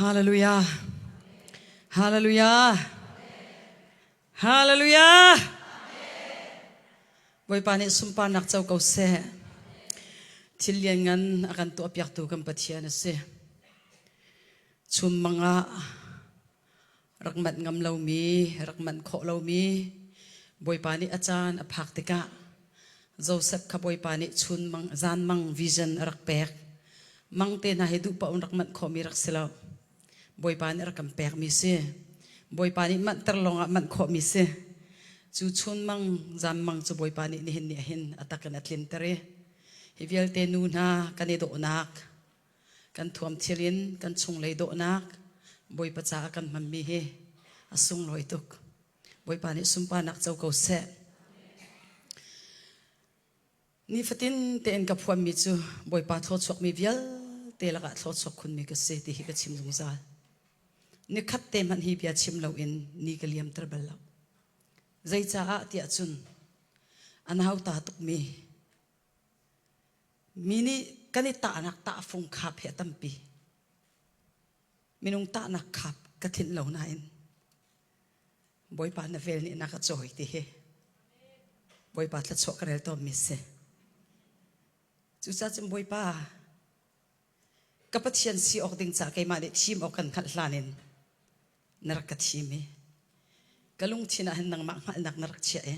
Hallelujah. Hallelujah. Hallelujah. Bawipa nih sunparnak co ko seh. Thil lianngan a kan tuahpiaktu kan Pathian a si. Chum mang ah rak manh ngam lomi, rak manh khawh lomi Bawipa nih a caan a phak tikah Joseph kha Bawipa nih chun mang, zan mang vision a rak pek. Mang te hna hi duh paoh in rak manh khawhmi rak si lo. Bawipa nih a rak kan pekmi si. Bawipa nih manhter lawngah manh khawhmi si. Cu chun mang, zan mang cu Bawipa nih nihin ni ahhin a tak in a tlinter i hi vialte nu hna kan i dawhnak, kan thuam thil in kan chunglei dawhnak Bawipa caah kan hmanmi hi a sunglawi tuk. Bawipa nih sunparnak co ko seh. Nifatin tein ka phuanmi cu Bawipa thluachuakmi vialte lakah thluachuak khunmi ka si ti hi ka chim zungzal. Nikhat te hmanh hi bia chim loin ni ka liamter bal lo. Zeicaah tiah cun an hauta tukmi mi nih kan i tahnak tahfung khap hi a tampi. Minung tahnak khap ka tlinh lo nain Bawipa na vel nih na ka cawi ti hi Bawipa thluachuah ka rel tawnmi si. Cucaah cun Bawipa ka Pathian si awk ding ca keimah nih thim awk kan hngalh hlan in na rak ka thim i ka lungthin ah hin nangmah hngalhnak na rak chiah i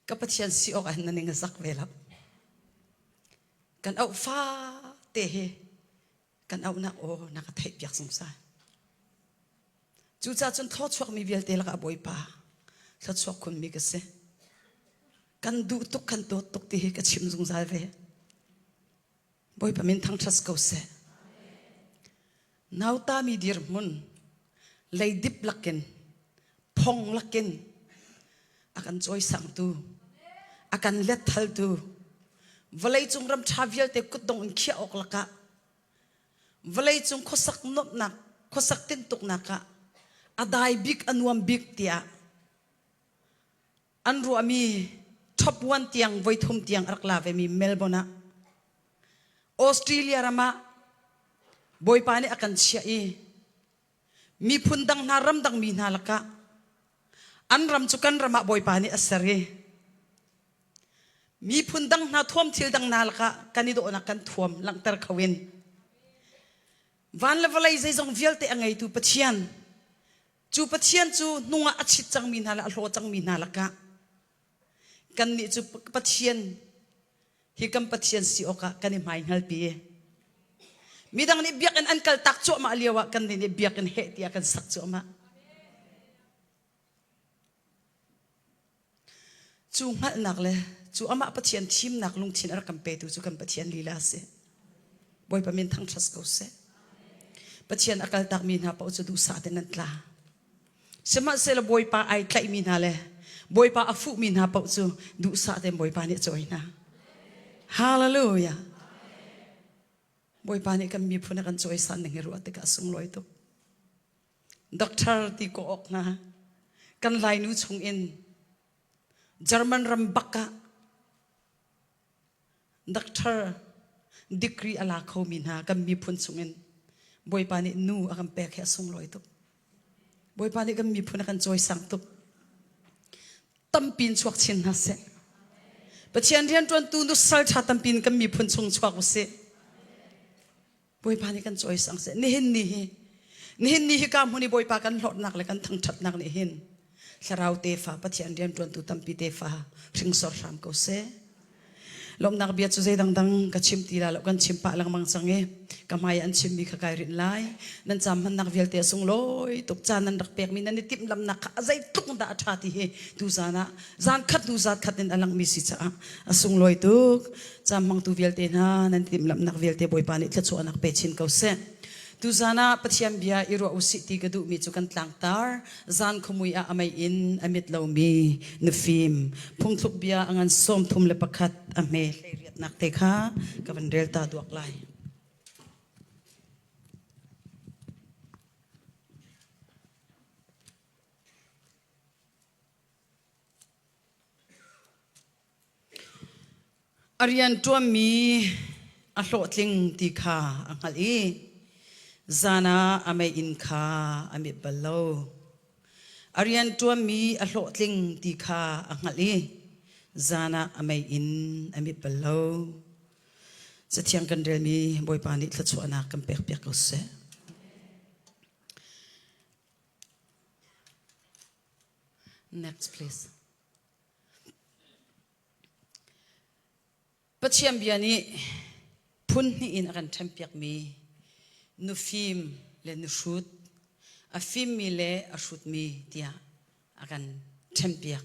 ka Pathian si awk ah hin na ning a zak ve lo. Kan auh fa te hi kan auhnak aw na ka theihpiak zungzal. Cucaah cun thluachuakmi vialte lakah Bawipa thluachuak khunmi ka si. Kan duh tuk kan dawt tuk ti hi ka chim zungzal ve. Bawipa min thangṭhat ko seh. Nautami dirhmun leidip lakin phong lakin a kan cawisangtu a kan letthaltu vawleicung ram ṭha vialte kutdong in khiah awk lakah vawleicung khuasak nuamhnak khuasak tintuknak ah a dai bik a nuam bik tiah an ruahmi top one tiang voithum tiang a rak la vemi Melbourne ah Australia ram ah Bawipa nih a kan chiah i miphun dang hna ramdang mi hna lakah an ram cu kan ram ah Bawipa nih a ser i miphun dang hna thuam thil dang hna lakah kan i dawhnak kan thuam langhter kho in van le vawlei zeizong vialte a ngeitu Pathian cu Pathian cu hnungah a chit cangmi hna le a hlaw cangmi hna lakah kannih cu Pathian hi kan Pathian si awkah kan i hmaihngalpi. Midang nih biakinn an kal tak cuahmah lio ah kannih nih biakinn heh tiah kan sak cuahmah. Cu hngalhnak le cu amah Pathian thimnak lungthin a rak kan petu cu kan Pathian lila a si. Bawipa min thangṭhat ko seh. Pathian a kaltakmi hna paoh cu duhsah tein an tla. Sihmanhsehlaw Bawipa ai tlaihmi hna le Bawipa a fuhmi hna paoh cu duhsah tein Bawipa nih a cawi hna. Hallelujah. Bawipa nih kan miphun a kan cawisan ning hi ruah tikah a sunglawi tuk. Doctor ti ko awk hna kan Lainu chung in German ram bak ah Doctor degree a la khomi hna kan miphun chungin Bawipa nih nu a kan pek hi a sunglawi tuk. Bawipa nih kan miphun a kan cawisang tuk. Tampi in chuak chin hna seh. Pathian rianṭuantu nusal ṭha tampi in kan miphun chung chuak usih. Bawipa nih kan cawisang seh. Nihin ni hi nihin ni hi ka hmun i Bawipa kan hlawtnak le kan thangṭhatnak nih hin thlarau tefa Pathian rianṭuantu tampi tefa hringsor hram ko seh. Lawmhnak bia cu zei dangdang ka chim ti la lo kan chim pah lengmang cang i ka hmai an chimmi kha kai rinh lai. Nan caam hmannak vialte a sunglawi tuk caan nan rak pekmi nan i timhlamnak kha a zeitluk dah a ṭha ti hi tu zan ah zan khat hnu zan khat in a langmi si caah a sunglawi tuk. Caam hmangtu vialte hna nan timhlamhnak vialte Bawipa nih thluachuahnak pe chin ko seh. Tuzan ah Pathian bia i ruah usih ti ka duhmi cu kan tlangtar zan khuamui ah a mei in a mit lomi nufim phungthluk bia a ngan 31 a hme hleiriatnak te kha ka van rel ta duak lai. A rianṭuanmi a hlawhtling ti kha a hngalh i. Zan ah a meiinn kha a mit bal lo. A rianṭuanmi a hlawhtling ti kha a hngalh i zan ah a meiinn a mit bal lo. Cathiang kan relmi Bawipa nih thluachuahnak kan pekpiak ko seh. Next please. Pathian bia nih phun hnih in a kan ṭhenpiakmi nufim le nuhrut, a fimmi le a hrutmi tiah a kan ṭhenpiak.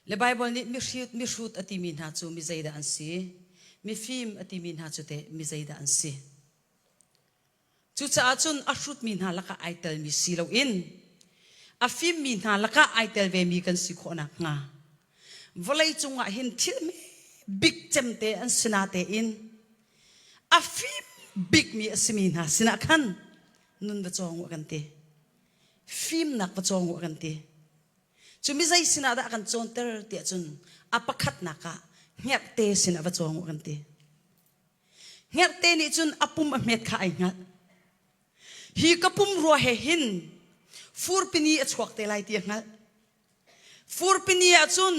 Le Baibal nih mihrut mihrut a timi hna cu mi zeidah an si? Mifim a timi hna cu teh mi zeidah an si? Cucaah cun a hrutmi hna lakah ai telmi si loin a fimmi hna lakah ai tel vemi kan si khawh nakhnga vawlei cungah hin thil bik cemte an si natein a fim bikmi a simi hna sinah khan nun va cawng u a kan ti. Fimnak va cawng u a kan ti. Cu mi zei sinah dah a kan cawnter tiah cun a pakhatnak ah hngerhte sinah va cawng u a kan ti. Hngerhte nih cun a pum a hmet kha ai hngalh. Hi ka pum rua he hin furpini a chuak te lai ti a hngalh. Furpini ah cun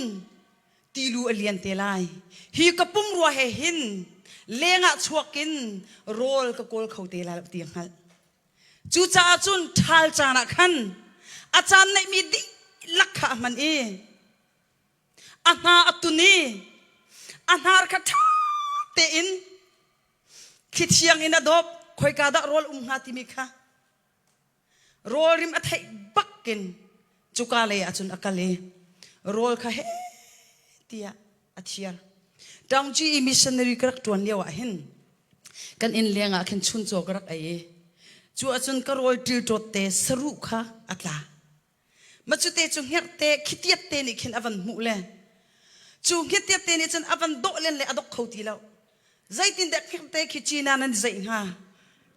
tilu a lian te lai. Hi ka pum rua he hin lengah chuak in rawl ka kawl kho te lai lo ti a hngalh. Cucaah cun ṭhal caan ah khan a caan neihmi dihlak kha a hman i a hna a tun i a hnar kha ṭha tein thlithiang in a dawp khoika dah rawl um hnga timi kha rawl rim a theih bakin cuka lei ah cun a kal i rawl kha he tiah a thiar Taungci i missionary ka rak ṭuan lio ah hin kan inn leng ah khin chuncaw ka rak ei i cu ahcun ka rawl ṭilṭawt te saruh kha a tla Ma cu te cu hngerhte khitiat te nih khin a van hmuh le cu khitiat te nih cun a van dawh len le a dok kho ti lo. Zeitindah hngerhte khi China nan i zeih hnga?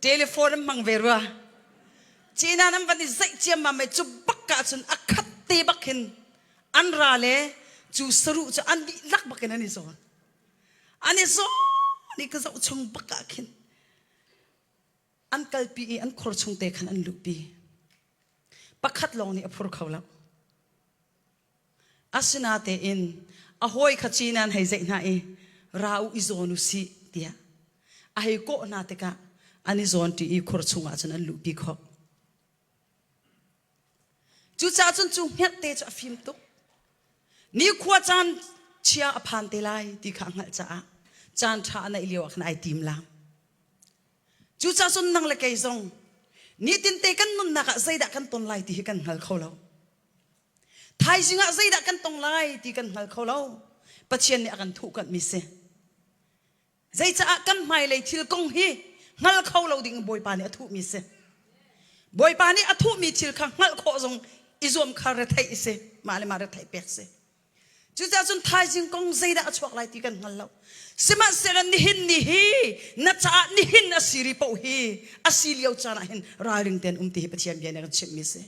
Telephone an hmang ve rua. China nan van i zeih ciammam i cu bak ah cun a khat te bak hin an ra le cu saruh cu an dihlak bak in an i zawn. An i zawn i ka zoh chung bak ah khin an kalpi i an khor chung te khan an luhpi. Pakhat lawng nih a phur kho lo. Asinatein a hawi kha cin an hei zeih hna i ra u i zawn u sih tiah a hei kawh hna tikah an i zawnṭi i khur chungah cun an luhpi khawh. Cucaah cun cu hngerhte cu a fim tuk. Nikhua caan chia a phan te lai ti kha a hngalh caah caan ṭha a neih lio ah khan ai tim lam. Cucaah cun nang le kei zong nitinte kan nunnak ah zeidah kan ton lai ti hi kan hngal kho lo. Thaizing ah zeidah kan tong lai ti kan hngal kho lo. Pathian nih a kan thuhkanhmi si. Zeicaah kan hmailei thil kong hi hngal kho lo ding Bawipa nih a thuhmi si. Bawipa nih a thuhmi thil kha hngalh khawh zong i zuam kha retheih si. Mah le mah retheih pek si. Cucaah cun thaizing kong zeidah a chuak lai ti kan hngal lo. Sihmanhsehlaw nihin ni hi na caah nihin a si ri paoh hi a si lio caan ah hin ralring tein um ti hi Pathian bia nih a kan chimhmi a si.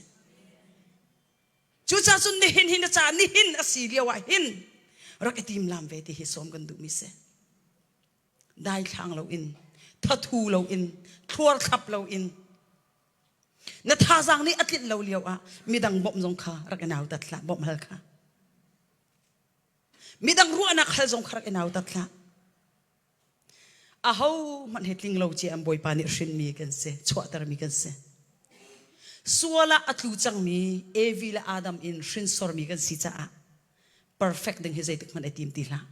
Cucaah cun nihin hi na caah nihin a si lio ah hin rak i timlam ve ti hi sawm kan duhmi si. Daithlang loin, thathu loin, thluarthlap loin, Na thazaang nih a tlinh lo lio ah midang bawmh zong kha rak i nautat hlah, bawmh hal kha. Midang ruahnak hal zong kha rak i nautat hlah. Aho hmanh he tling lo cia an Bawipa nih hrinmi kan si, chuahtermi kan si. Sual ah a tlu cangmi Evi le Adam in hrinsormi kan si caah perfect ding hi zeitik hmanh ai tim ti hlah.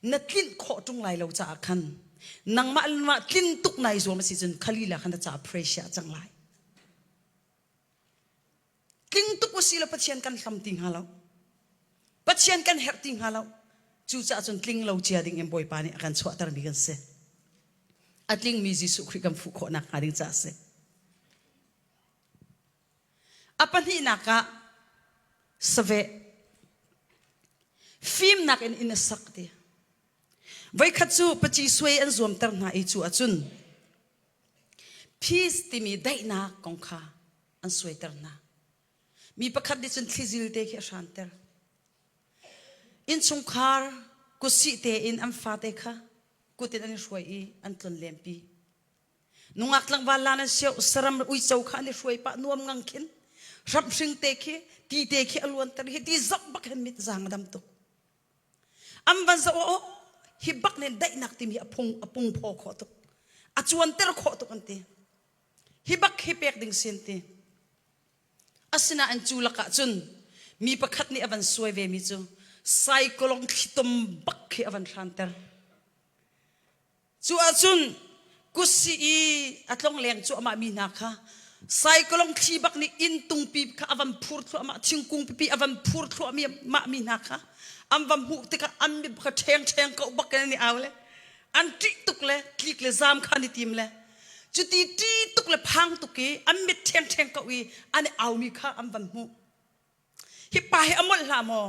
Na tlinh khawh ṭung lai lo caah khan nangmah le nangmah tlin tuk nai zuam a si cun khalila khan na caah pressure a cang lai. Tling tuk usih law Pathian kan hlam ti hnga lo. Pathian kan herh ti hnga lo. Cucaah cun tling lo cia ding in Bawipa nih a kan chuahtermi kan si. A tlingmi Jesuh Khrih kan fuh khawh nakhnga ding caah a si. A pahnihnak ah saveh fimnak in inn a sak ti. Voikhat cu paci suai an zuamter hna i cu ahcun peace timi daihnak kong kha an suaiter hna. Mi pakhat nih cun thlizil te khi a hranter. Innchungkhar kutsih tein an fate kha kut in an i hruai i an tlon lempi. Nungak tlangval la nan sio saram uico kha an i hruai pah nuam ngang khin hramhring te khi ti te khi a luanter hi ti zoh bak hin mit zaang a dam tuk. An van zoh oh hi bak nen daihnak timi a phung a pung phaw khawh tuk. A cuanter khawh tuk an ti. Hi bak hi pek ding sin ti. Asinain cu lakah cun mi pakhat nih a van suai ve mi cu saikolong thlitum bak khi a van hranter. Cu ahcun kutsi i a tlongleng cuahmah mi hna kha saikolong thli bak nih inn tungpi kha a van phur thluahmah thingkung pipi a van phur thluahmah mi hna kha an va hmuh tikah an mit kha ṭheng ṭheng ko bak in an i au le an ṭih tuk le tlik le zaam kha an i tim le cuti ṭih tuk le phang tuk i an mit ṭheng ṭheng ko i an i aumi kha an van hmuh. Hi pa hi a molh hlah maw?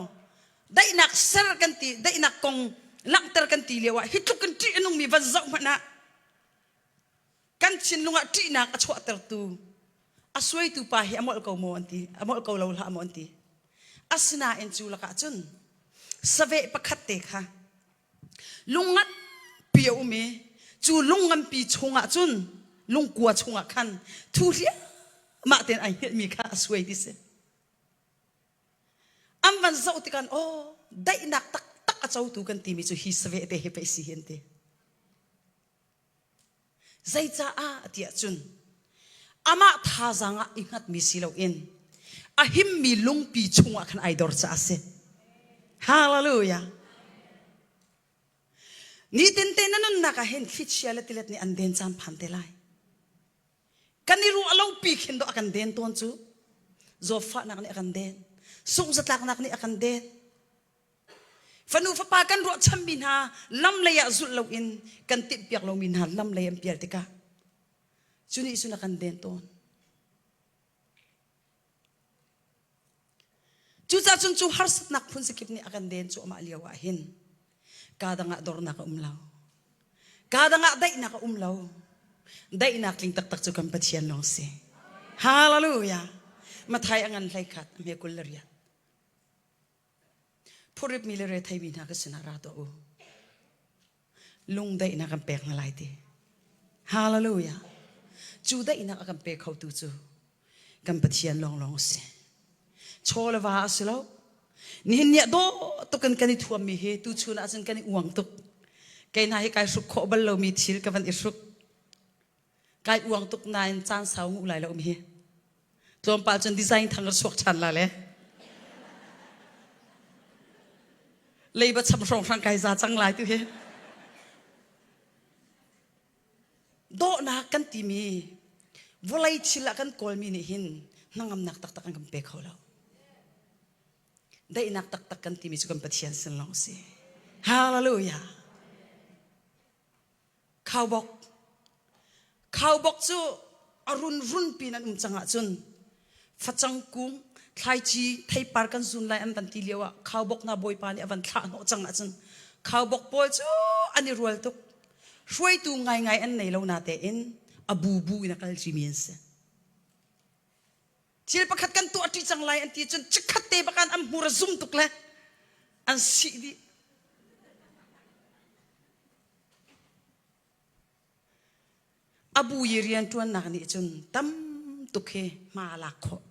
Daihnak ser kan ti, daihnak kong langhter kan ti lio ah hi tluk in ṭih a nungmi van zoh hmanh ah kan thinlung ah ṭihnak a chuahtertu a suaitu pa hi a molh ko maw an ti, a molh ko lo hlah maw an ti. Asinain cu lakah cun saveh pakhat te kha lung nganpi a um i cu lung nganpi chungah cun lungkua chungah khan thu hliahmah tein ai hngilhmi kha a suai ti si. An van zoh tikah aw daihnak taktak a cotu kan timi cu hi saveh te hi pei si hi an ti. Zeicaah tiah cun amah thazaang ah i hngatmi si loin a himmi lungpi chungah khan ai dor caah a si. Hallelujah. Nitin te na nunnak ah hin thlichia le tilet nih an den caan phan te lai. Kan i ruah lo pi khin dawh a kan den tawn cu. Zawtfahnak nih a kan den. Sungzatlaknak nih a kan den. Fanu fapa kan ruahchanmi hna lam lei ah zulh loin kan timhpiak lomi hna lam lei an pial tikah cu nih cun a kan den tawn. Cucaah cun cu harsatnak phun zakip nih a kan den cuahmah lio ah hin kaa dang ah dornak a um lo. Kaa dang ah daihnak a um lo. Daihnak tling taktak cu kan Pathian lawng si. Hallelujah. Mathai a ngan hlei khat a hme 28. Phuripmi le retheimi hna ka sinah ra tuah u. Lungdaihnak kan pek hna lai ti. Hallelujah. Cu daihnak a kan pe khotu cu kan Pathian lawnglawng a si. Chaw le va a si lo. Nihin ni ah dawh tuk in kan i thuammi hi tuchun ah cun kan i uang tuk. Kei hna hi kai hruk khawh bal lomi thil ka van i hruk. Kai uang tuk nain caan sau nguh lai lo mi hi. Tlawmpal cun design thang ka chuak ṭhan la le. Leiba cham hrawnghrang kai za cang lai tu hi. Dawhnak kan timi vawlei thil ah kan kawlmi nih hin hnangamnak taktak an kan pe kho lo. Daihnak taktak kan timi cu kan Pathian sin lawng si. Hallelujah. Khaubawk. Khaubawk cu a runrun pin an um cang ahcun facang kung thlaici theipar kan zun lai an van ti lio ah khaubawk hna bawipa nih a van thlah hnawh cang ahcun khaubawk pawl cu an i rual tuk. Hruaitu ngaingai an nei lo na tein a bubu in a kal cimi an si. Thil pakhat kan tuah ṭi cang lai an ti cun chikkhat te bakan an hmur a zum tuk le an sih dih. A bu i rianṭuannak nih cun tam tuk hi hma a lak khawh.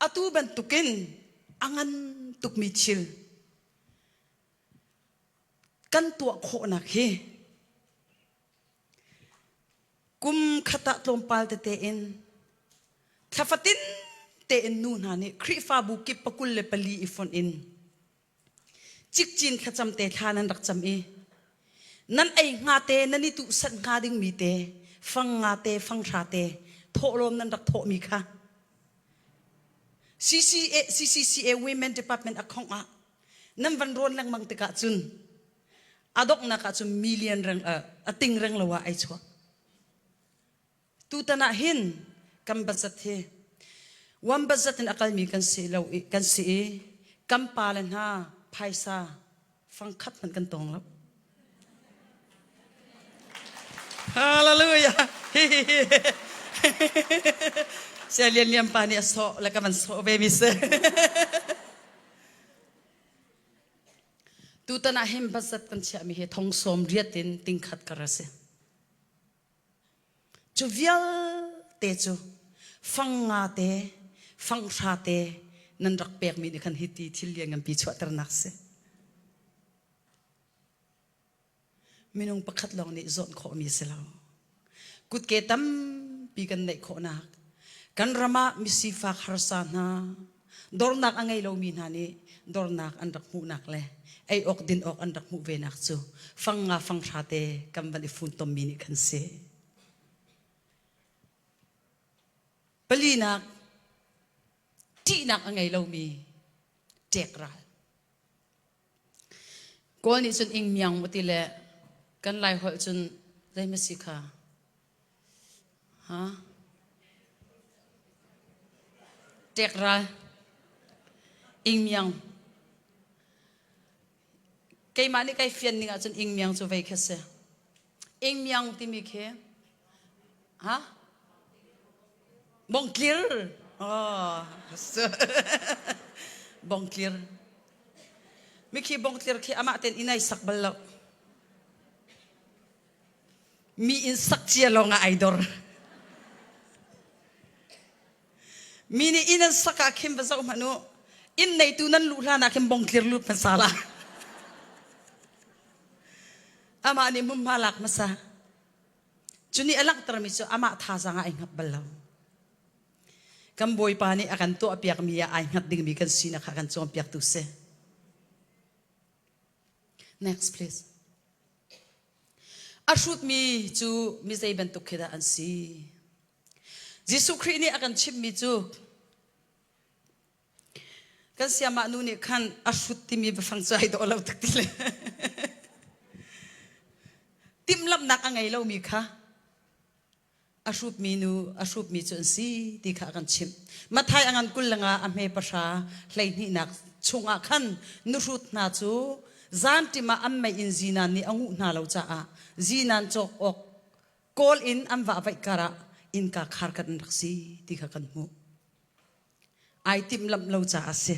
Atu bantukin a ngan tukmi thil kan tuah khawhnak hi kum khat ah tlawmpal tete in thla fatin tein nu hna nih Khrihfabu kip pakul le pali i fonh in Cikcin thlacam te thla nan rak cam i nan ei hnga te nan i tuhsanh hnga dingmi te fang nga te fang hra te thawhlawm nan rak thawhmi kha CCA, CCCA Women Department a khongh ah nan van rawn lengmang tikah cun a donghnak ah cun million reng a ting reng lo ah ai chuak. Tutan ah hin kan budget hi one budget in a kalmi kan si lo i kan si i kan pale hna phaisa fangkhat hmanh kan tong lo. Hallelujah. Sia Lian Lian pa nih a sawh le ka van sawh ve mi si. Tutan ah hin budget kan chiahmi hi thong sawm riat in tingkhat kar a si. Cu vialte cu fang nga te, fang hra te nan rak pekmi nih khan hiti thil liannganpi chuahternak si. Minung pakhat lawng nih zawnh khawhmi si lo. Kutke tampi kan neih khawhnak, kan ram ah misifak harsa hna, dornak a ngei lomi hna nih dornak an rak hmuhnak le ei awk din awk an rak hmuh venak cu fang nga fang hra te kan van i funtommi nih khan si. Palinak, ṭihnak a ngei lomi ṭek ral. Kawl nih cun ingmiang maw ti le kan Lai holh cun zei si kha? Ha? Ṭek ral. Ingmiang. Keimah nih kai fian ning ahcun ingmiang cu vei kha si. Ingmiang timi khi ha? Bongtlir. Oh, bongtlir. Mikhi bongtlir khi amah ten inn ai sak bal lo. Mi inn sak cia lawng ah ai dor. Mi nih inn an sak ah khin va zoh hmanh u. Inn neitu nan luh hlan ah khin bongtlir lut hmasa la. Amah nih hmunhma lak hmasa. Cu nih a langhtermi cu amah thazaang ah ai hngat bal lo. Kan Bawipa nih a kan tuahpiakmi ah ai hngat dingmi kan sinak kha a kan cawnpiaktu si. Next please. A hrutmi cu mi zei bantuk khi dah an si? Jesuh Khrih nih a kan chimhmi cu Kan siamah nu nih khan a hrut timi biafang cu ai dawh lo tuk ti le timhlamhnak a ngei lomi kha a hrutmi nu a hrutmi cu an si ti kha a kan chimh. Matthai a ngan 20 le nga a hme pahra hleihnihnak chungah khan nuhrut hna cu zanṭim ah an mei in zinan nih a nguh hna lo caah zinan cawk awk kawl in an vahvaih karah innka khar kan rak si ti kha kan hmuh. Ai timhlamh lo caah a si.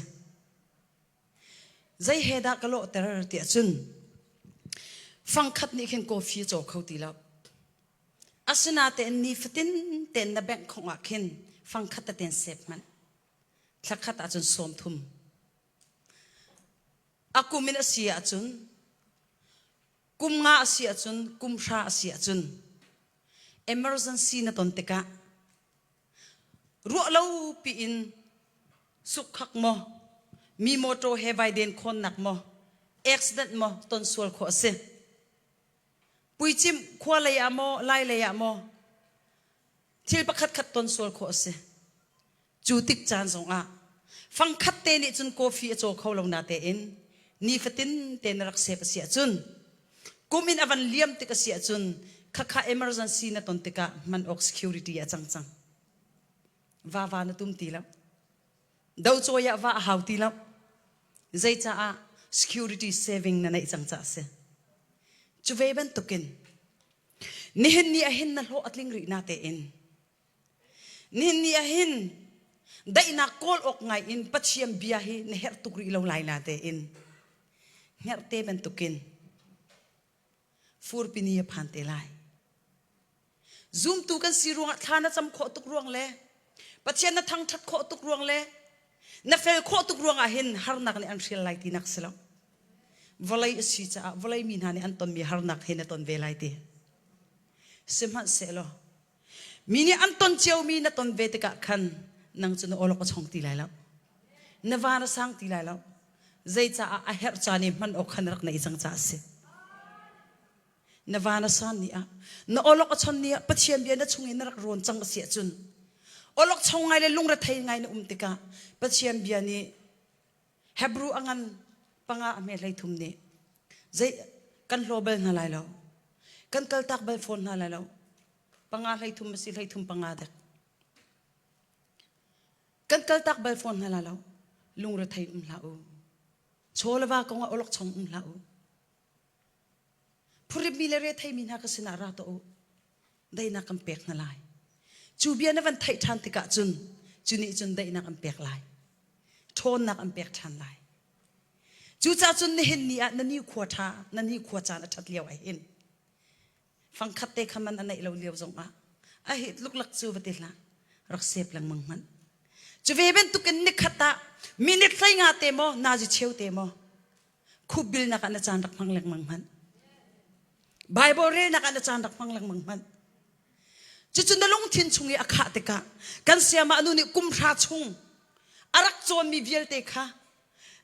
Zei he dah ka lawhter tiah cun fangkhat nih khin coffee a caw kho ti lo. Asinain nifatin tein na bank khong ah khin fangkhat teten save hmanh. Thlakhat ahcun 30. A kum in a si ahcun kum nga a si ahcun kum hra a si ahcun emergency na ton tikah Ruah lo piin sukkhak maw, mi mawṭaw he vaiden khawnnak maw, accident maw ton sual khawh a si. Puicimh khua lei ah maw, lai lei ah maw, thil pakhat khat ton sual khawh a si. Cu tik caan zongah fangkhat te nih cun coffee a caw kho lo na tein nifatin te na rak sep a si ahcun kum in a van liam tik a si ahcun khakha emergency na ton tikah hman awk security a cang cang. Va va na tum ti lo. Do cawi ah va a hau ti lo. Zeicaah security saving na neih cang caah a si. Cu ve bantukin nihin ni ahhin na hlawh a tling rih na tein nihin ni ahhin daihnak kawl awk ngai in Pathian bia hi na herh tuk rih lo lai na tein hngerhte bantukin furpi ni a phan te lai. Zumtu kan si ruangah thla na cam khawh tuk ruang le Pathian na thangṭhat khawh tuk ruang le na fel khawh tuk ruangah hin harnak nih an hrial lai tinak si lo. Vawlei a si caah vawlei mi hna nih an tonmi harnak hi na ton ve lai ti. Sihmanhsehlaw mi nih an ton ciomi na ton ve tikah khan nang cu na awlok a chong ti lai lo. Na van a sang ti lai lo. Zeicaah a herh caan i hman awk khan rak neih cang caah a si. Na van a san ni ah na awlok a chon ni ah Pathian bia na chung in na rak rawn cang a si ahcun awlok chong ngai le lungrethei ngai na um tikah Pathian bia nih Hebrew a ngan panga a hme 33 nih zei kan hlaw bal hna lai lo kan kaltak bal fawn hna lai lo panga 33 a si 33 panga dek Kan kaltak bal fawn hna la lo. Lungrethei um hlah u. Chaw le va kong ah awlokchong um hlah u. Phuripmi le retheimi hna ka sinah ra tuah u. Daihnak kan pek hna lai. Cu bia na van theih ṭhan tikah cun cu nih cun daihnak an pek lai. Ṭhawnnak an pek ṭhan lai. Cucaah cun nihin ni ah na ni khua ṭha, na ni khua caan a ṭhat lio ah hin fangkhat te kha man a neih lo lio zongah. A hi luklak cu va ti hlah. Rak sep lengmang hmanh. Cu ve bantukin nikhat ah minute hlei nga te maw nazi cheu te maw khupbilnak ah na caan rak hmang lengmang hmanh. Bible relnak ah na caan rak hmang lengmang hmanh. Cucu na lungthin chung i a khah tikah kan sayamah nu nih kum hra chung a rak cawnmi vialte kha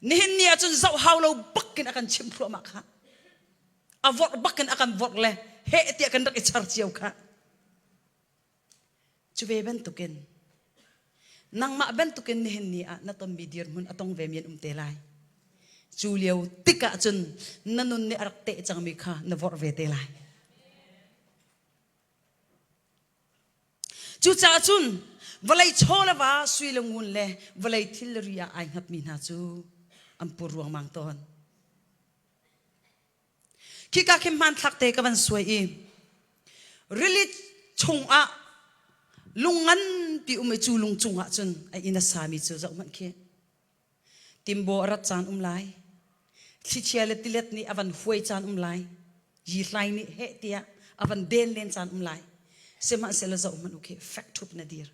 nihin ni ahcun zoh hau lo bakin a kan chimh thluahmah kha. A vorh bakin a kan vorh le heh tiah kan rak i char cio kha. Cu ve bantukin nangmah bantukin nihin ni ah na tonmi dirhmun a tong vemi an um te lai. Cu lio tikah cun na nun nih a rak teh cangmi kha na vorh ve te lai. Cucaah cun vawlei chaw le va sui le ngun le vawlei thil le ri ah ai hngatmi hna cu an pur ruangmang tawn. Khika khi hmanthlak te ka van suai i rili chungah lung nganpi um i cu lung cungah cun a inn a sami cu zoh hmanh khi. Timbo a rat caan um lai. Thlichia le tilet nih a van huai caan um lai. Yihlai nih heh tiah a van den len caan um lai. Sihmanhsehlaw zoh hmanh u khi fek ṭhup na dir.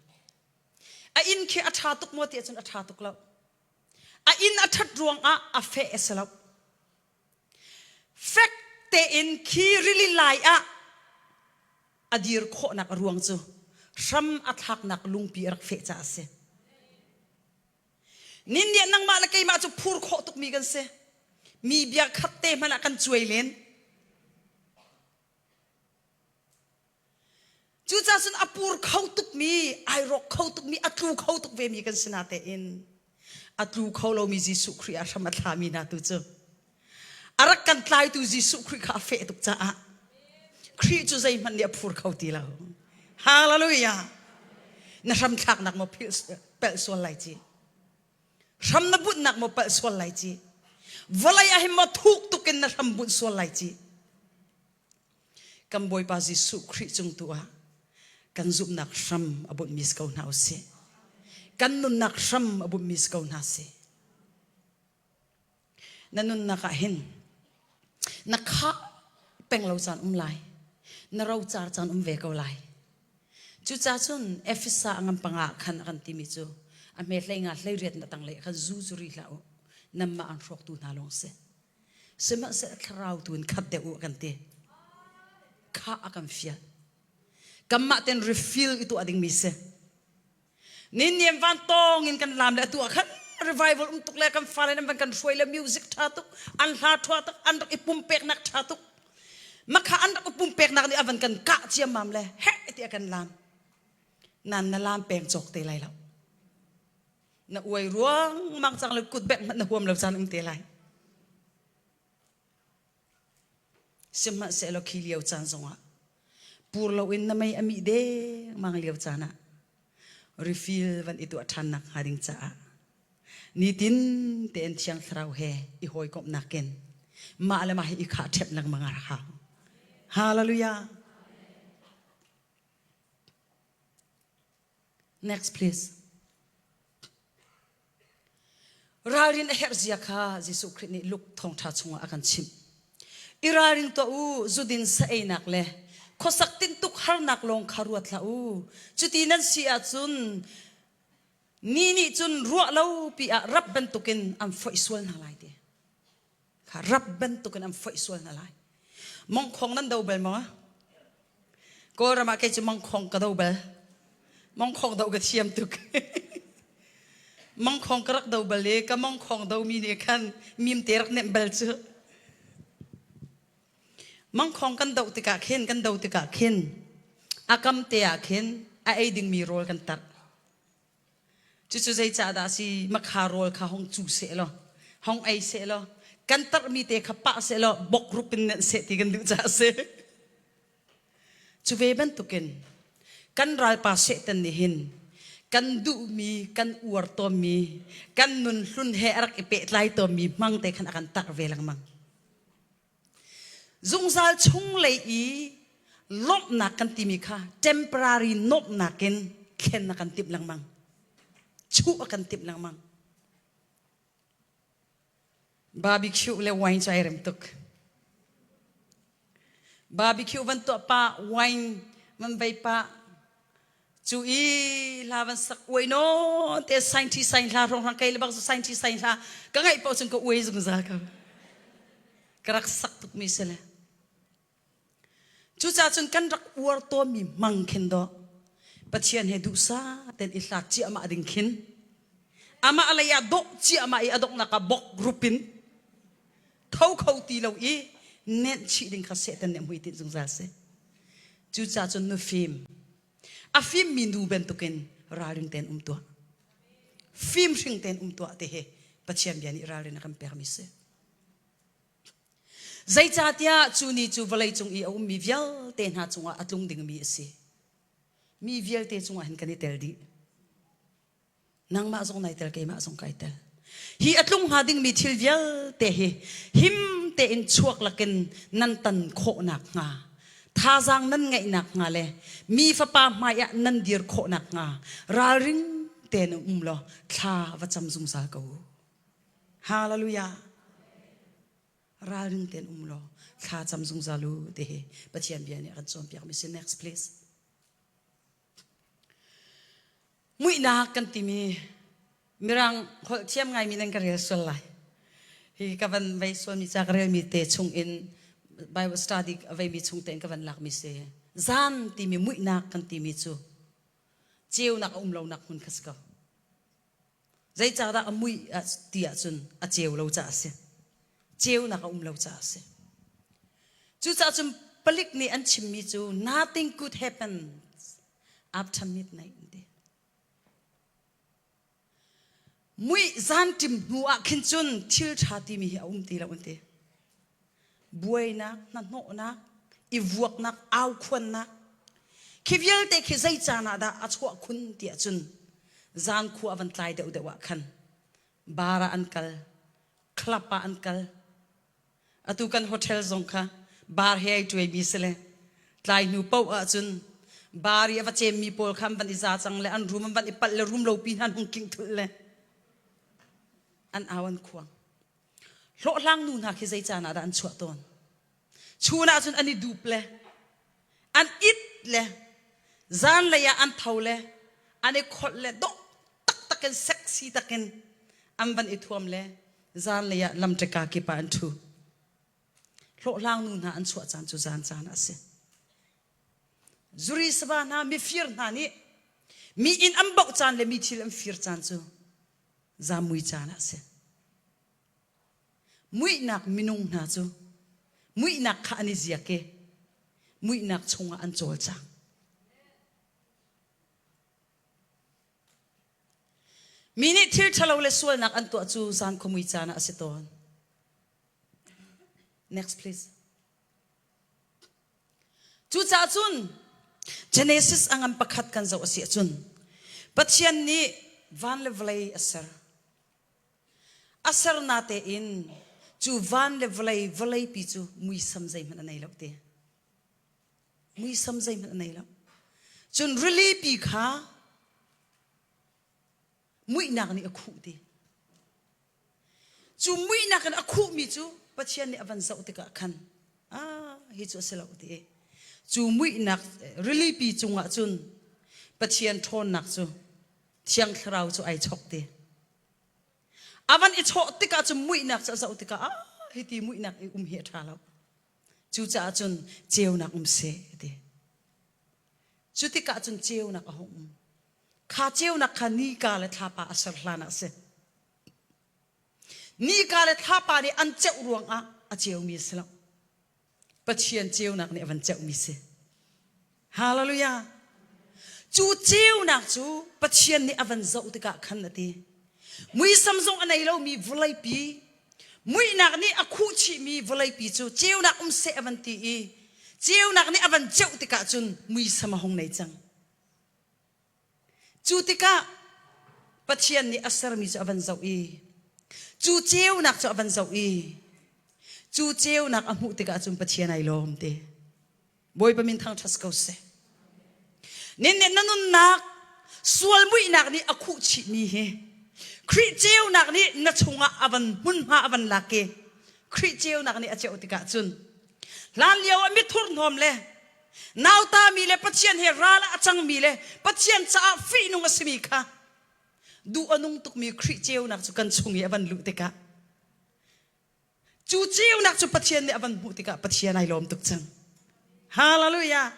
A inn khi a ṭha tuk maw tiah cun a ṭha tuk lo. A inn a ṭhat ruangah a feh a si lo. Fek tein khi rili lai ah a dir khawhnak a ruang cu hram a thlaknak lungpi a rak feh caah a si. Nin nih nangmah le keimah cu phur khawh tukmi kan si. Mi bia khat te hmanh ah kan cuai len. Cucaah cun a pur kho tukmi, ai rawk kho tukmi, a tlu kho tuk vemi kan si natein a tlu kho lomi Jesuh Khrih ah hram a thlami hna tu cu a rak kan tlaitu Jesuh Khrih kha a feh tuk caah Khrih cu zeihmanh nih a phur kho ti lo. Hallelujah! Na hram thlaknak maw philh pelh sual lai ci. Hram na bunhnak maw palh sual lai ci. Vawlei ah hin maw thuk tuk in na hram bunh sual lai ci. Kan Bawipa Jesuh Khrih cung tu ah kan zumhnak hram a bunhmi si ko hna usih. Kan nunnak hram a bunhmi si ko hna sih. Na nunnak ah hin na khah peng lo caan um lai. Na rocar caan um ve ko lai. Cucaah cun Efesa a ngan panga ah khan a kan timi cu a hme hlei nga hlei riat na tanglei ah khan zu cu ri hlah u. Nanmah an hrawktu hna lawng si. Sihmanhsehlaw thlarau tu in khat deuh u a kan ti. Kha a kan fial. Kanmah ten refill i tuah dingmi si. Nin niam van tawng in kan lam le atu ah khan revival um tuk le kan fale nan van kan hruai le music tha tuk an hla tha tuk an rak i pumpeknak tha tuk makha an rak i pumpeknak nih avan kan kah ciammam le heh ti a kan lam nan na lam peng cawk te lai lo na uai ruang mang cang le kut bek hmanh na huam lo caan um te lai Sihmanhsehlaw khi lio caan zongah pur loin na mei a mih dengmang lio caan ah refill van i tuah ṭhannak hnga ding caah nitin tein Thiang Thlarau he i hawikomhnak in mah le mah hi i khah ṭhep lengmang a hau. Hallelujah. Next please. Ralrin a herh zia kha Jesuh Khrih nih Luke thawngṭha chungah a kan chimh. I ralring tuah u, zudin sa einak le khuasak tintuk harnak lawng kha ruat hlah u. Cuti nan si ahcun ni nih cun ruah lo pi ah rap bantukin an foih sual hna lai ti. Kha rap bantukin an foih sual hna lai. Mongkhong nan do bal maw? Kawlram ah kei cu mangkhong ka do bal. Mangkhong do ka thiam tuk. mangkhong ka rak do bal i ka mangkhong do mi nih khan mimte rak nenh bal cu. Mangkhong kan do tikah khin kan do tikah khin a kam te ah khin a ei dingmi rawl kan tarh. Cucu zeicah dah si makha rawl kha hong cu seh law hong ei seh law kan tarhmi te kha pah seh law bok rup in nenh seh ti kan duh caah a si. Cu ve bantukin kan ralpa Satan nih hin kan duhmi, kan uar tawnmi, kan nun hlun he a rak i pehtlai tawnmi hmang te khan a kan tarh ve lengmang. Zungzal chunglei i lawmhnak kan timi kha temporary nuamhnak in thlen a kan timh lengmang. Chuh a kan timh lengmang. Barbecue le wine cu ai rem tuk. Barbecue van tuah pah, wine van vei pah. Cu i hla van sak uai nawn te sain ṭhi sain hla hrawnghrang kei le bak cu sain ṭhi sain hla ka ngaih paoh cun ka uai zungzal ko. Ka rak sak tukmi si le. Cucaah cun kan rak uar tawnmi hmang khin dawh Pathian he duhsah tein i hlat ciahmah ding khin amah lei ah dawh ciahmah i a donghnak ah bok rup in tho kho ti lo i nenh chih ding kha Satan nih a hmuitinh zungzal si. Cucaah cun nufim a fimmi nu bantukin ralring tein um tuah. Fim hring tein um tuah ti hi Pathian bia nih ralrin a kan pekmi si. Zeicahtiah cu ni cu vawleicung i a ummi vialte hna cungah a tlung dingmi a si. Mi vialte cungah hin kan i tel dih. Nangmah zong nai tel, keimah zong kai tel. Hi a tlung hnga dingmi thil vialte hi him tein chuak lakin nan tan khawhnak hnga, thazaang nan ngeihnak hnga le mi fapa hmaiah nan dir khawhnak hnga ralring tein um law thla va cam zungzal ko u. Hallelujah. Ralring tein um law thla cam zungzal u ti hi Pathian bia nih a kan cawnpiakmi si. Next please. Muihnak kan timi Mirang holh thiam ngaimi nan ka rel sual lai. Hi ka van vei sualmi ca ka relmi te chung in Bible study a veimi chung tein ka van lakmi si. Zan timi muihnak kan timi cu ceunak a um lonak hmun kha si ko. Zeicahdah a muih ti ahcun a ceu lo caah a si. Ceunak a um lo caah a si. Cucaah cun palik nih an chimmi cu nothing good happens after midnight an ti. Muih zanṭim hnu ah khin cun thil ṭha timi hi a um ti lo an ti. Buainak, hnahnawhnak, i vuaknak, aukhuannak khi vialte khi zei caan ah dah a chuah khun ti ahcun zan khua a van tlai deuhdeuh ah khan bar ah an kal, club ah an kal. Atu kan hotel zong kha bar he ai tuaimi si le tlai hnu paoh ahcun bar i a va cemmi pawl kha an van i za cang le an room an van i palh le room lopi hna an hung king thulh le an au an khuang. Hlawhhlang nu hna khi zei caan ah dah an chuah tawn? Chun ah cun an i dup le an it le zanlei ah an tho le an i kholh le dawh taktak in sexy takin an van i thuam le zanlei ah lamṭeka kip ah an ṭhu. Hlawhhlang nu hna an chuah caan cu zan caan ah a si. Zuri sava hna mifir hna nih mi inn an bauh caan le mi thil an fir caan cu zamui caan ah a si. Muihnak minung hna cu muihnak kha an i ziak i muihnak chungah an cawlcang. Mi nih thil ṭhalo le sualnak an tuah cu zan khuamui caan ah a si tawn. Next please. Cucaah cun Genesis a ngan pakhat kan zoh a si ahcun Pathian nih van le vawlei a ser. A ser natein cu van le vawlei vawleipi cu muisam zeihmanh a nei lo ti. Muisam zeihmanh a nei lo. Cun rilipi kha muihnak nih a khuh ti. Cu muihnak in a khuhmi cu Pathian nih a van zoh tikah khan ah hi cu a si lo ti cu muihnak rilipi cungah cun Pathian ṭhawnnak cu Thiang Thlarau cu ai chok ti. A van i chawh tikah cun muihnak cu a zoh tikah ah hi ti muihnak i um hi a ṭha lo. Cucaah cun ceunak um seh ti. Cu tikah cun ceunak a hung um. Kha ceunak kha nika le thlapa a ser hlan ah a si. Nika le thlapa nih an ceuh ruangah a ceumi a si lo. Pathian ceunak nih a van ceuhmi si. Hallelujah. Cu ceunak cu Pathian nih a van zoh tikah khan a ti. Muisam zong a nei lomi vawleipi, muihnak nih a khuh chihmi vawleipi cu ceunak um seh a van ti i ceunak nih a van ceuh tikah cun muisam a hung nei cang. Cu tikah Pathian nih a sermi cu a van zoh i cu ceunak cu a van zoh i cu ceunak a hmuh tikah cun Pathian ai lawm ti. Bawipa min thangṭhat ko seh. Nin nih na nunnak sual muihnak nih a khuh chihmi hi Khrih ceunak nih na chungah a van hmunhma a van lak i Khrih ceunak nih a ceuh tikah cun hlan lio ah mithur hnawm le. Nautami le Pathian he ral ah a cangmi le Pathian caah fihnung a simi kha duh a nung tukmi Khrih ceunak cu kan chung i a van luh tikah cu ceunak cu Pathian nih a van hmuh tikah Pathian ai lawm tuk cang. Hallelujah!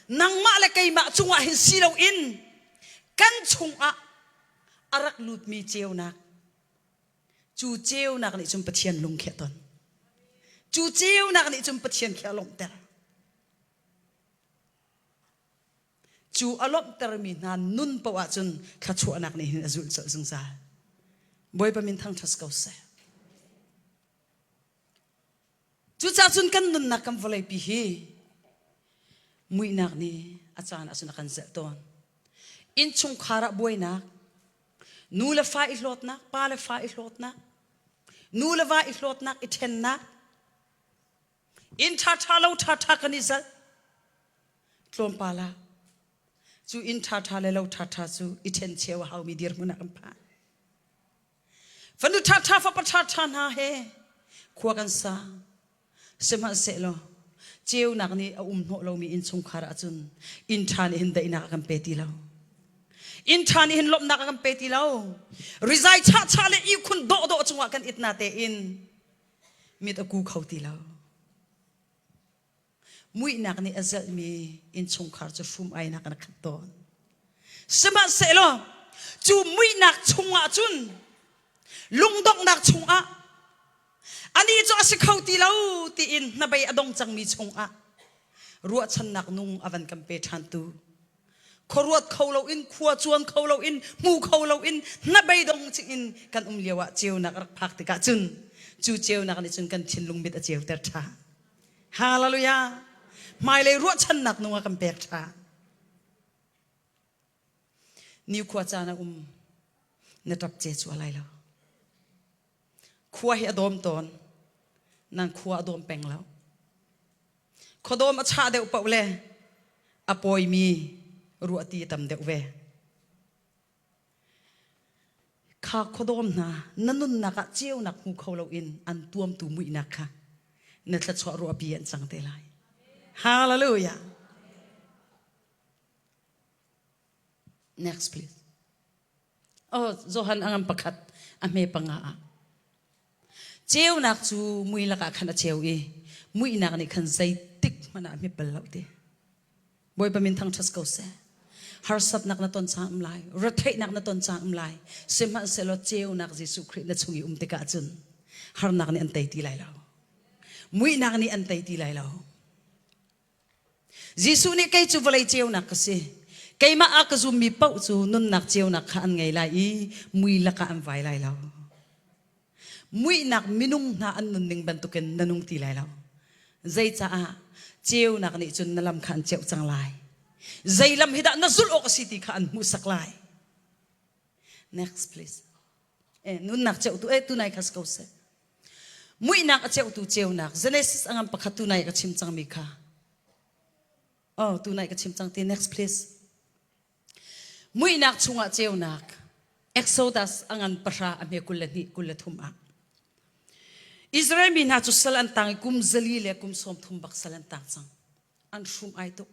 Nangmah le keimah cungah hin si loin kan chungah a rak lutmi ceunak cu ceunak nih cun Pathian lung khi a ton. Cu ceunak nih cun Pathian khi a lawmhter. Cu a lawmhtermi hna nun paoh ahcun thluachuahnak nih hin a zulh colh zungzal. Bawipa min thangṭhat ko seh. Cucaah cun kan nunnak kan vawleipi hi muihnak nih a caan ahcun a kan zelh tawn. Innchungkhar ah buainak, nu le fa i hlawtnak, pa le fa i hlawtnak, nu le va i hlawtnak, i ṭhennak, inn ṭhaṭha lo ṭhaṭha kan i zalh. Tlawmpal ah cu inn ṭhaṭha le lo ṭhaṭha cu i ṭhencheu a haumi dirhmun ah kan phan. Fanu ṭhaṭha fapa ṭhaṭha hna he khua kan sa. Sihmanhsehlaw ceunak nih a um hnawh lomi innchungkhar ahcun inn ṭha nih hin daihnak a kan pe ti lo. Inn ṭha nih hin lawmhnak a kan pe ti lo. Rizai chahchah le ihkhun dawhdawh cungah kan it na tein mit a ku kho ti lo. Muihnak nih a zelhmi innchungkhar cu hrum-ainak in a khat tawn. Sihmanhsehlaw cu muihnak chungah cun lungdonghnak chungah anih cu a si kho ti lo tiin hnabei a dong cangmi chungah ruahchannak nung a van kan pe ṭhantu khuaruat kho loin khua cuan kho loin hmu kho loin hnabei dong in kan um lio ah ceunak a rak phak tikah cun cu ceunak nih cun kan thinlung mit a ceuter ṭhan. Hallelujah. Hmailei ruahchannak nung a kan pek ṭhan. Nikhua caan a um na ṭap ce cu a lai lo. Khua hi a dawm tawn. Nan khua a dawm peng lo. Khuadawm a chah deuh paoh le a pawimi ruahti a tam deuh ve. Kha khuadawm hna na nunnak ah ceunak hmu kho loin an tuamtu muihnak kha na thluachuah ruahpi an cang te lai. Hallelujah. Next please. Oh, Johan angam pakhat a hme panga ah. Ceunak cu mui lakah khan a ceu i muihnak nih khan zeitik hmanh ah a hmit bal lo ti. Bawipa min thangṭhat ko seh. Harsatnak na ton cang um lai, retheihnak na ton cang um lai. Sihmanhsehlaw ceunak Jesuh Khrih na chung i um tikah cun harnak nih an tei ti lai lo. Muihnak nih an tei ti lai lo. Jesuh nih kei cu vawlei ceunak ka si. Keimah a ka zummi paoh cu nunnak ceunak kha an ngei lai i mui lakah an vai lai lo. Muihnak minung hna an nunning bantukin na nung ti lai lo. Zeicaah ceunak nih cun na lam kha an ceuh cang lai. Zei lam hi dah na zulh awk a si ti kha an hmuhsak lai. Next please. Eh, nunnak ceuhtu eh tunai kha si ko seh. Muihnak a ceuhtu ceunak Genesis a ngam pakhat tunai ka chim cangmi kha. Oh, tunai ka chim cang ti next please. Muihnak chungah ceunak Exodus a ngan pahra a hme 22 23 ah Israel mi hna cu sal an tang i kum zali le kum 30 bak sal an tang cang. An hrum ai tuk.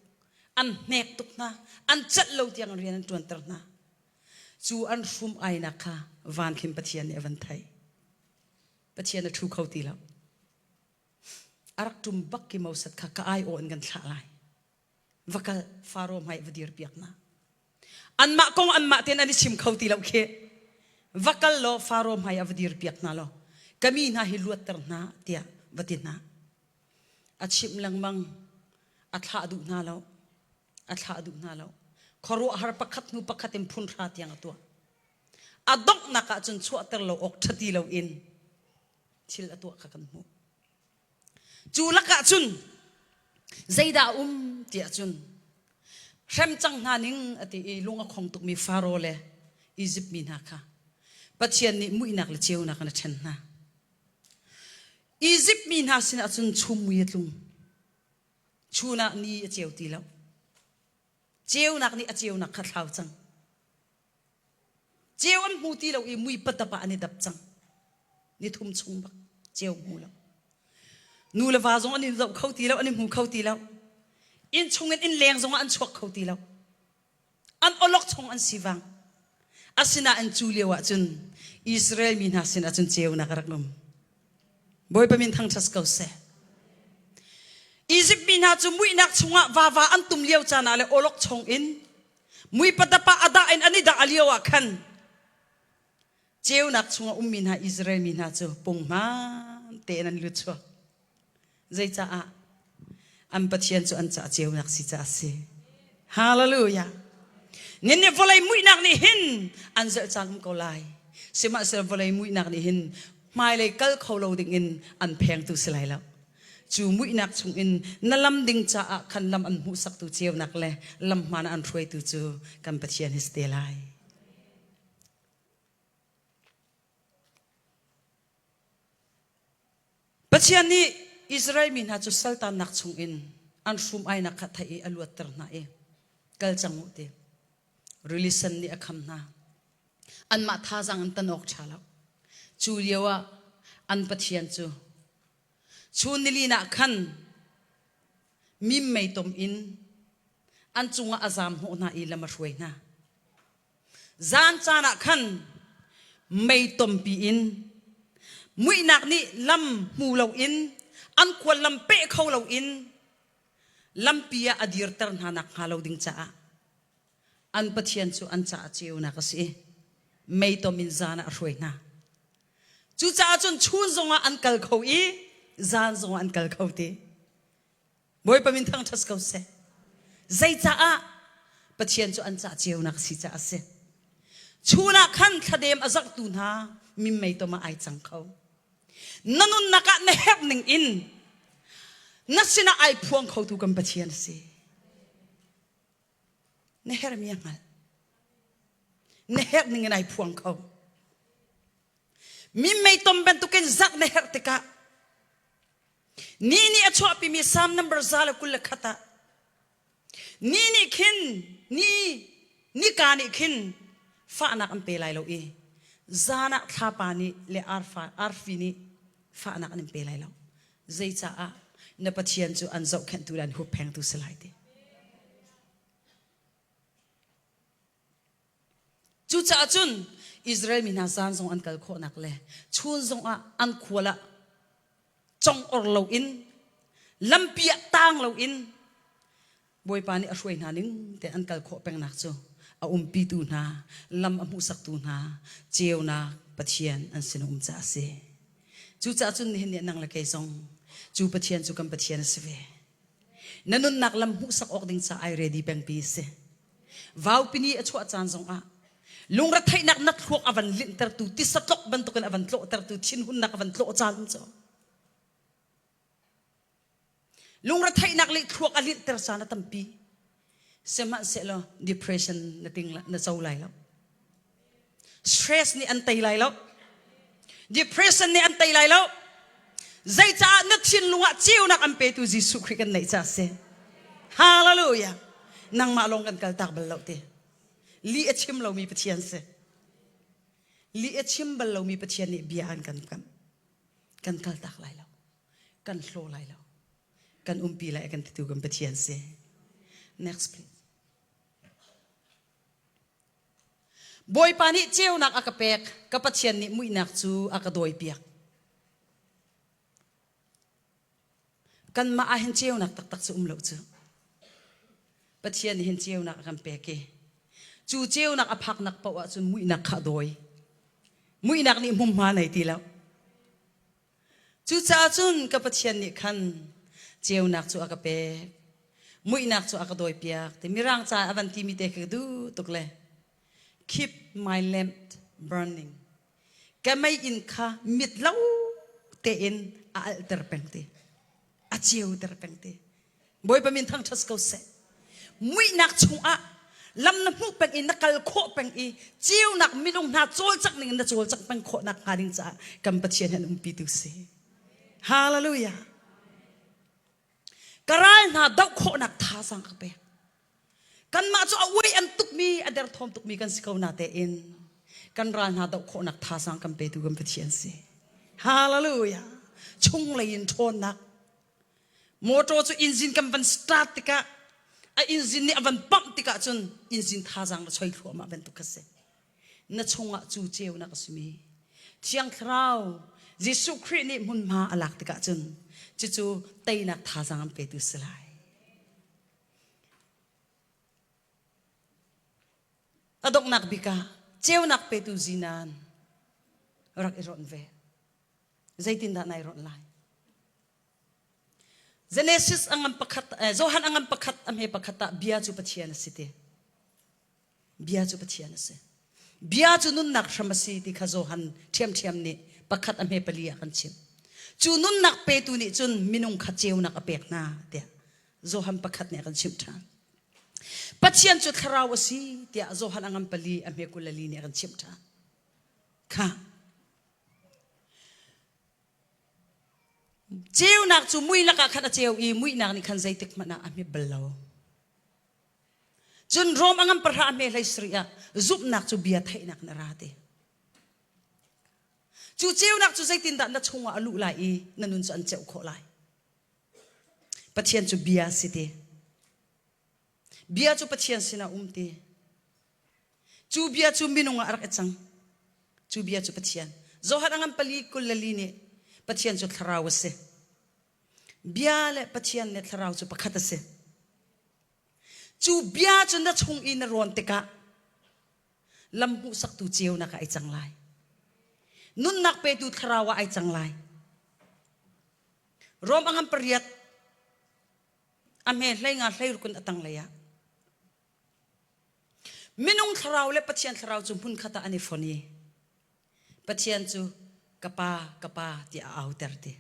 An hnek tuk hna. An celh lo tiang rian an ṭuanter hna. Cu an hrum ainak kha van khin Pathian nih a van theih. Pathian a ṭhu kho ti lo. A rak ṭum bak ki Moses kha ka aiawh in kan thlah lai. Va kal Faro hmai va dir piak hna. Anmah kong anmah tein an i chim kho ti lo khi. Va kal law Faro hmai ah va dir piak hna law ka mi hna hi luatter hna tiah va ti hna. A chimh lengmang a thlah duh hna lo. A thlah duh hna lo. Khuaruahhar pakhat hnu pakhat in phun hra tiang a tuah. A donghnak ah cun chuahter lo awk ṭha ti loin thil a tuah kha kan hmuh. Cu lakah cun zeidah a um tiah cun hrem cang hna ning a ti i lung a khong tukmi Faro le Izipt mi hna kha Pathian nih muihnak le ceunak in a ṭhen hna. Izipt mi hna sinah cun chum mui a tlung. Chun ah ni a ceu ti lo. Ceunak nih a ceunak kha thlau cang. Ceu an hmu ti lo i mui patap ah an i dap cang. Ni thum chung bak ceu hmu lo. Nu le va zong an i zoh kho ti lo, an i hmu kho ti lo. Inn chungin inn leng zongah an chuak kho ti lo. An awlok chung an si vang. Asinain cu lio ah cun Israel mi hna sinah cun ceunak a rak um. Bawipa min thangṭhat ko seh. Izipt mi hna cu muihnak chungah vava an tum lio caan ah le awlok chung in mui patapa a dah in an i dah lio ah khan ceunak chungah ummi hna Israel mi hna cu punghman tein an lut chuak. Zeicaah? An Pathian cu an caah ceunak si caah a si. Hallelujah. Nin nih vawlei muihnak nih hin an zelh caan um ko lai. Sihmanhsehlaw vawlei muihnak nih hin hmailei kal kho lo dingin an phengtu si lai lo. Cu muihnak chungin na lam ding caah khan lam an hmuhsaktu ceunak le lam hmaan an hruaitu cu kan Pathian hi si te lai. Pathian nih Israel mi hna cu saltannak chungin an hrum-ainak kha theih i a luatter hna i kal cang u ti. Rili sen nih a kham hna. Anmah thazaang in tan awk ṭha lo. Cu lio ah an Pathian cu chun nilin ah khan mim meitom in an cungah a zaam hnawh hna i lam a hruai hna. Zan caan ah khan mei tompi in muihnak nih lam hmu loin an khual lam peh kho loin lampi ah a dirter hna nak hnga lo ding caah an Pathian cu an caah ceunak a si i meitom in zan ah a hruai hna. Cucaah cun chun zongah an kal kho i zan zongah an kal kho ti. Bawipa min thangṭhat ko seh. Zeicaah Pathian cu an cah ceunak si caah a si. Chun ah khan thladem a zarhtu hna mimmei tom ah ai cang kho. Na nunnak ah na herh ning in na sinah ai phuang khotu kan Pathian a si. Na herhmi a hngalh. Na herh ning in ai phuang kho. Mimmei tom bantukin zarh na herh tikah Ni nih a chuahpimi Psalm number 121 ah ni nih khin ni nika nih khin fahnak an pe lai lo i zan ah thlapa nih le arfa arfi nih fahnak an in pe lai lo zeicaah na Pathian cu an zohkhenhtu le an hupphengtu si lai ti Cucaah cun Israel mi hna zan zong an kal khawhnak le chun zongah an khual ah congor loin lampi ah taang loin Bawipa nih a hruai hna ning te an kal khawh pengnak cu a umpitu hna lam a hmuhsaktu hna ceunak Pathian an sin um caah a si. Cucaah cun nihin ni nang le kei zong cu Pathian cu kan Pathian a si ve. Na nunnak lam hmuhsak awk ding caah ai ready pengpi a si. Vaupi ni a chuah caan zongah lungretheihnak na thluak a van linhtertu tisa tlok bantukin a van tlawhtertu thinhunnak a van tlawh caan cu lungretheihnak le thluak a linhter caan a tampi sihmanhsehlaw depression na ting na co lai lo Stress nih an tei lai lo. Depression nih an tei lai lo. Zeicaah na thinlung ah ceunak an petu Jesuh Khrih kan neih caah si. Hallelujah. Nangmah lawng kan kaltak bal lo ti. Lih a chim lomi Pathian si. Lih a chim bal lomi Pathian nih bia an kan kamh. Kan kaltak lai lo. Kan hlaw lai lo. Kan umpi lai kan titu kan Pathian si. Next please. Bawipa nih ceunak a ka pek, ka Pathian nih muihnak cu a ka dawipiak. Kanmah ah hin ceunak taktak cu um lo cu. Pathian nih hin ceunak a kan pek i cu ceunak a phaknak paoh ahcun muihnak kha a dawi. Muihnak nih hmunhma nei ti lo. Cucaah cun ka Pathian nih khan ceunak cu a ka pek, muihnak cu a ka dawipiak ti Mirang ca a van timi te khi ka duh tuk le keep my lamp burning ka meiinn kha mit lo tein a alhter peng ti a ceuter peng ti Bawipa min thangṭhat ko seh. Muihnak chungah lam na hmuh peng i na kal khawh peng i ceunak minung hna cawlcangh ning in na cawlcangh peng khawh nak hnga ding caah kan Pathian hi an umpitu si. Hallelujah. Ka ral hna doh khawhnak thazaang ka pek. Kanmah cu a uai an tukmi, a derthawm tukmi kan si ko na tein kan ral hna doh khawhnak thazaang kan petu kan Pathian si. Hallelujah. Chunglei in ṭhawnnak Motor cu engine kan van start tikah. A engine nih a van pump tikah cun engine thazaang na choi thluahmah bantuk kha si. Na chungah cu ceunak a simi Thiang Thlarau Jesuh Khrih nih hmunhma a lak tikah cun cucu teinak thazaang an petu si lai. A donghnak bik ah ceunak petu zinan rak i ronh ve. Zeitindah nai ronh lai? Genesis a ngan pakhat, eh, Johan a ngan pakhat, a hme pakhat ah bia cu Pathian a si ti. Bia cu Pathian a si. Bia cu nunnak hram a si ti kha Johan ṭhiamṭhiam nih pakhat a hme pali ah kan chim. Cu nunnak petu nih cun minung kha ceunak a pek hna tiah Johan pakhat nih a kan chimh ṭhan. Pathian cu thlarau a si tiah Johan a ngan pali a hme 24 nih a kan chimh ṭhan. Kha Ceunak cu mui lakah khan a ceu i muihnak nih khan zeitik hmanh ah a hmit bal lo. Cun Rom a ngan pahra a hme hlei sarih ah zumhnak cu bia theihnak in a ra ti. Cu ceunak cu zeitindah na chungah a luh lai i na nun cu an ceuh khawh lai. Pathian cu bia si ti. Bia cu Pathian sinah um ti. Cu bia cu minung ah a rak i cang. Cu bia cu Pathian. Johan a ngan pali kul le li nih Pathian cu thlarau a si. Bia le Pathian le thlarau cu pakhat a si. Cu bia cu na chung i na rawn tikah lam hmuhsaktu ceunak ah ai cang lai. Nunnak petu thlarau ah ai cang lai. Rom a ngan pariat a hme hlei nga hlei rukun a tanglei ah Minung thlarau le Pathian thlarau cu hmunkhat ah an i fon i Pathian cu ka pa, ka pa tiah a auter ti.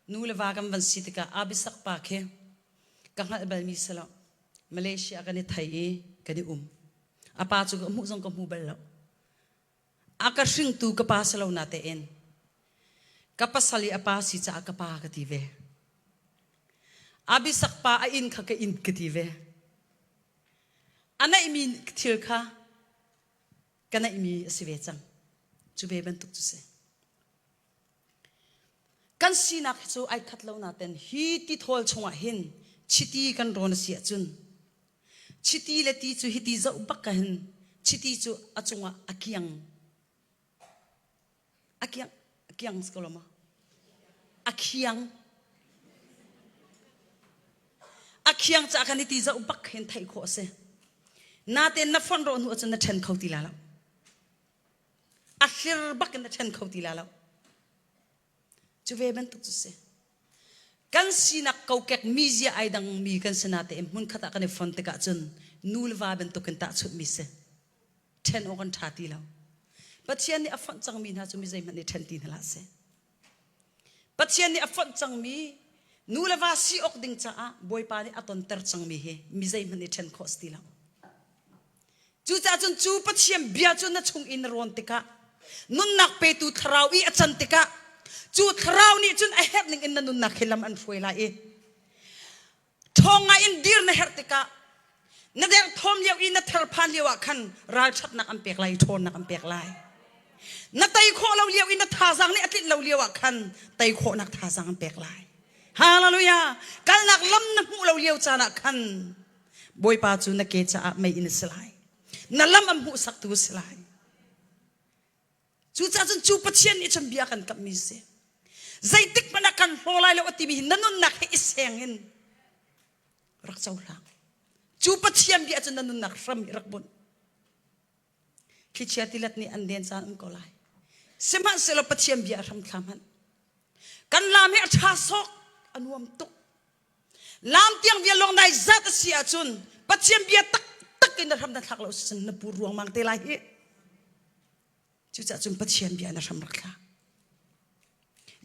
Nu le va kan van si tikah Abisak pa khi ka hngalh balmi si lo. Malaysia kan i thei i kan i um. A pa cu ka hmuh zong ka hmu bal lo. A ka hringtu ka pa si lo na tein ka pasal i a pa si caah ka pa ka ti ve. Abisak pa a inn kha ka inn ka ti ve. A neihmi thil kha ka neihmi a si ve cang. Cu ve bantuk cu si. Kan sinak hi cu ai khat lo naten hi tithawl chungah hin chiti kan rawn a si ahcun chiti le ti cu hiti zoh bak ka hin chiti cu a cungah a kiang a kiang a kiang si ko lo ma a khiang a khiang ca kan i ti zoh bak hin theih khawh a si natein na fonh rawh hnu ahcun na ṭhen kho ti la lo a hlir bak in na ṭhen kho ti la lo cu ve bantuk cu si kan sinak kokek mizia ai dang mi kan si natein hmunkhat ah kan i fon tikah cun nu le va bantuk in tahchunh mi si ṭhen awk an ṭha ti lo Pathian nih a fonh cangmi hna cu mi zeihmanh nih ṭhen ti hna hlah seh Pathian nih a fonh cangmi nu le va si awk ding caah Bawipa nih a tonter cangmi hi mi zeihmanh nih ṭhen khawh si ti lo Cucaah cun cu Pathian bia cu na chung in na rawn tikah nunnak petu thlarau i a can tikah cu thlarau nih cun a herh ning in na nunnak hi lam an hruai lai i ṭhawng ngai in dir na herh tikah na derthawm lio i na therphan lio ah khan ralṭhatnak an pek lai i ṭhawnnak an pek lai. Na tei khawh lo lio i na thazaang nih a tlinh lo lio ah khan tei khawhnak thazaang an pek lai. Hallelujah! Kalnak lam na hmuh lo lio caan ah khan Bawipa cu na ke caah mei in a si lai. Na lam an hmuhsaktu a si lai. Cucaah cun cu Pathian nih cun bia kan kamhmi si. Zeitik hmanh ah kan hlaw lai lo a timi hi na nunnak he i seng in rak cohlang. Cu Pathian bia cun na nunnak hram hi rak bunh. Thlichia tilet nih an den caan um ko lai. Sihmanhsehlaw Pathian bia a hram thla hmanh. Kan lam hi a ṭha sawk, a nuam tuk. Lam tiang vial lawng nai zat a si ahcun Pathian bia taktak in na hram na thlak lo cun na pur ruangmang te lai hi. Cucaah cun Pathian bia na hram rak thlak.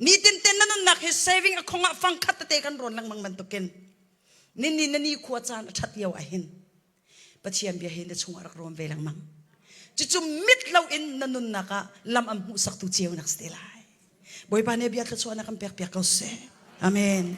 Nitin ten na nunnak hi saving a khong ah fang khat tete kan rawn lengmang bantukin nini na ni khua caan a ṭhat lio ah hin Pathian bia hi na chungah rak rawn ve lengmang. Cucu mit loin na nunnak ah lam an hmuhsaktu ceunak si te lai. Bawipa nih bia thluachuahnak kan pek piak ko seh. Amen.